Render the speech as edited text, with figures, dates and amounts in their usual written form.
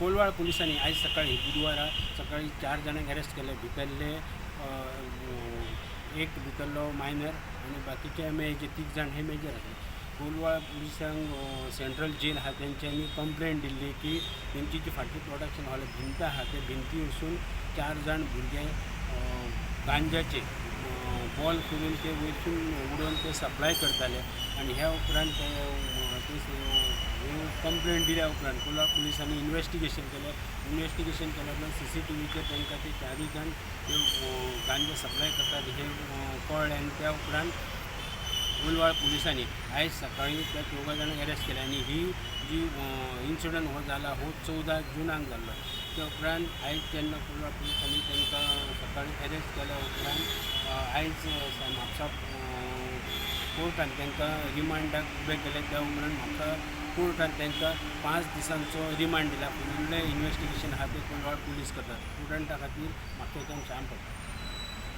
कोलवाळ पुलिसांनी आयज सकाळी बुधवारा सकाळी 4 जाणांक अरेस्ट केले. भितरले एक भितरलो मायनर आनी बाकीचे जे 3 जाण हे मेजर आसले. कोलवाळ पुलिसांक सेंट्रल जेल आहा तेंच्यांनी कंप्लेन दिल्ली की तेंची जी फाटली प्रोडक्शन हॉल भिंत आहा ते भिंती वचून 4 जाण भुरगे गांजाचे बॉल करून ते वयरसून उडोवन ते सप्लाय करताले आनी ह्या उपरांत ते कंप्लेन दिल्या उपरांत कोलवाळ पुलिसांनी इन्वेस्टिगेशन केलें. इन्वेस्टिगेशन केल्या उपरांत CCTVचेर तांकां ते 4 जाण ते गांजा सप्लाय करतात हें कळ्ळें आनी त्या उपरांत कोलवाळ पुलिसांनी आयज सकाळी त्या 4 जाणांक अरेस्ट केले. आनी ही जी इन्सिडंट हो जाला हो 14 जुनाक जाल्लो. त्या उपरांत आयज जेन्ना कोलवाळ पुलिसांनी तांकां सकाळी अरेस्ट केल्या उपरांत आयज म्हापसा कोर्टान तांकां रिमांडाक उबे केले. त्या उपरांत म्हापसा कोर्टान तांकां 5 दिसांचो रिमांड दिला. फुडलें इन्वेस्टिगेशन आहा तें कोलवाळ पुलीस करतात. स्टुडंटा खातीर म्हापशेंच्यान श्याम पडटा.